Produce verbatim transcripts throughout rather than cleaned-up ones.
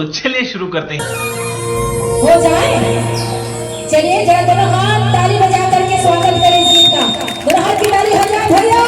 तो चलिए शुरू करते हैं। हो जाए। चलिए जरा दोनों हाथ ताली बजा करके स्वागत करें इस गीत का। दोनों हाथ की ताली हो जाए भैया।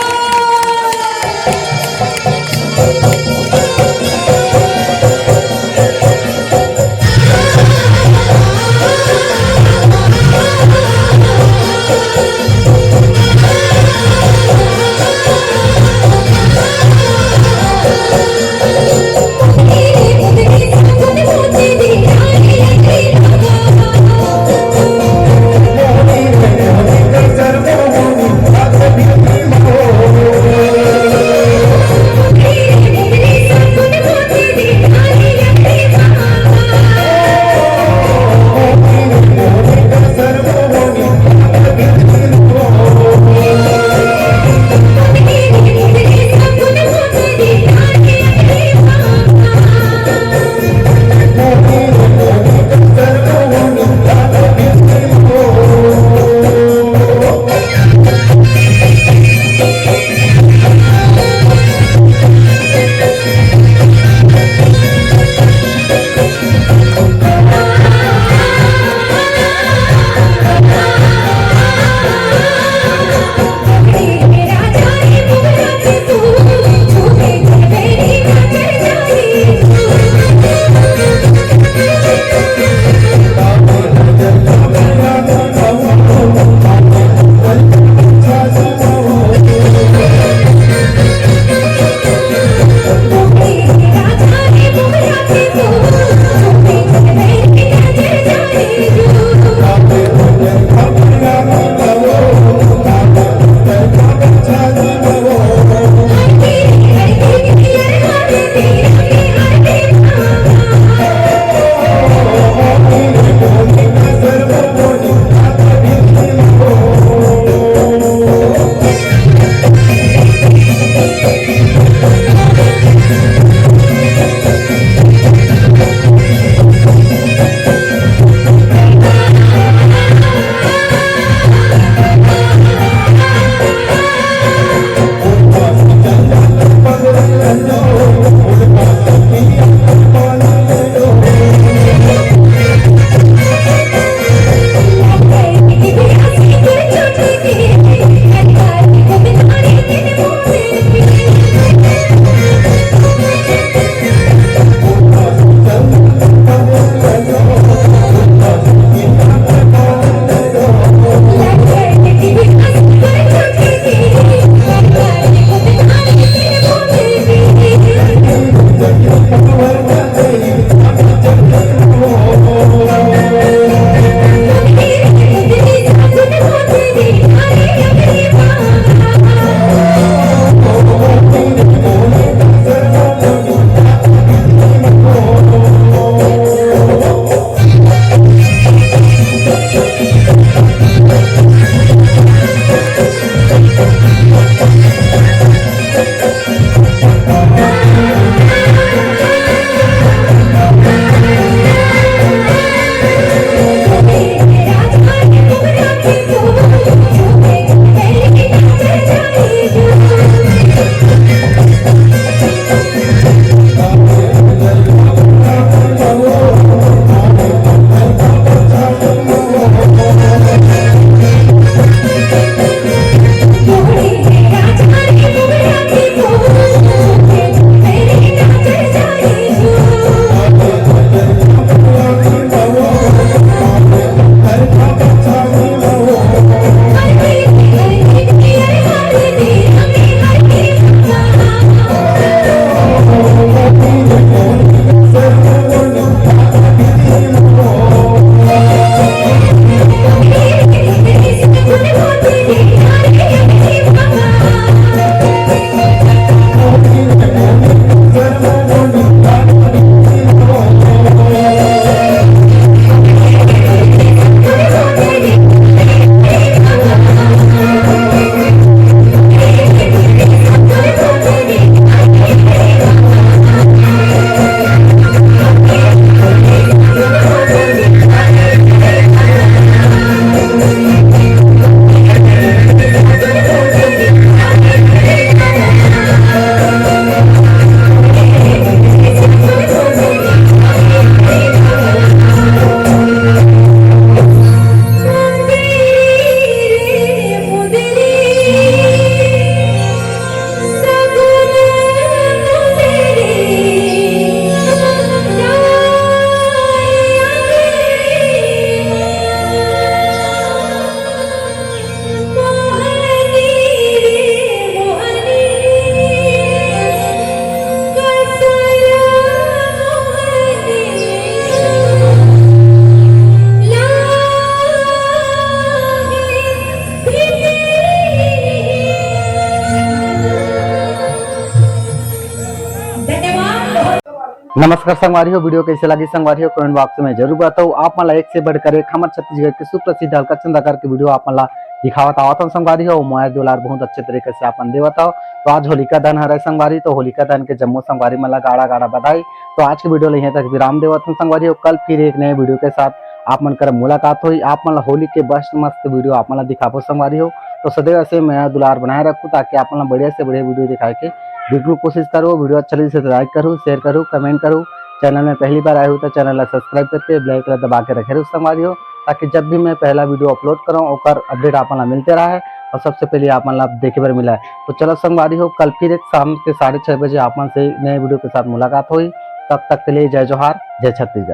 नमस्कार संगवारी हो, वीडियो कैसे लगी संगवारी हो, कमेंट बॉक्स में जरूर बताओ। आप मन ला एक से बढ़कर एक हमर छत्तीसगढ़ के सुप्रसिद्ध हल्का चंदा करके वीडियो आप मन ला दिखावत आवत हन संगवारी हो। मया दुलार बहुत अच्छे तरीके से आप मन देवत हव। तो आज होलिका दहन हरय संगवारी, तो होलिका दहन के जम्मो संगवारी मन ला गाड़ा गाड़ा बधाई। तो आज के वीडियो ला यहीं तक विराम देवत हन संगवारी हो। कल फिर एक नए वीडियो के साथ आप मन कर मुलाकात होई। आप मन ला होली के मस्त मस्त वीडियो आप मन ला दिखाबो संगवारी हो। तो सदैव ऐसे मया दुलार बनाए रखू, ताकि आप मन ला बढ़िया से बढ़िया वीडियो दिखाए के बिल्कुल कोशिश करो। वीडियो अच्छा लगी से लाइक करू, शेयर करू, कमेंट करू। चैनल में पहली बार आए हो तो चैनल ला सब्सक्राइब करके बेल आइकन दबा के रखे रहू संगवारी हो, ताकि जब भी मैं पहला वीडियो अपलोड करूँ ओकर अपडेट आप मन ला मिलते रहे और सबसे पहले आप मन ला देखे बर मिला। तो चलो संगवारी हो, कल फिर एक शाम के साढ़े छः बजे आप मन से नए वीडियो के साथ मुलाकात होई। तब तक के लिए जय जोहार, जय छत्तीसगढ़।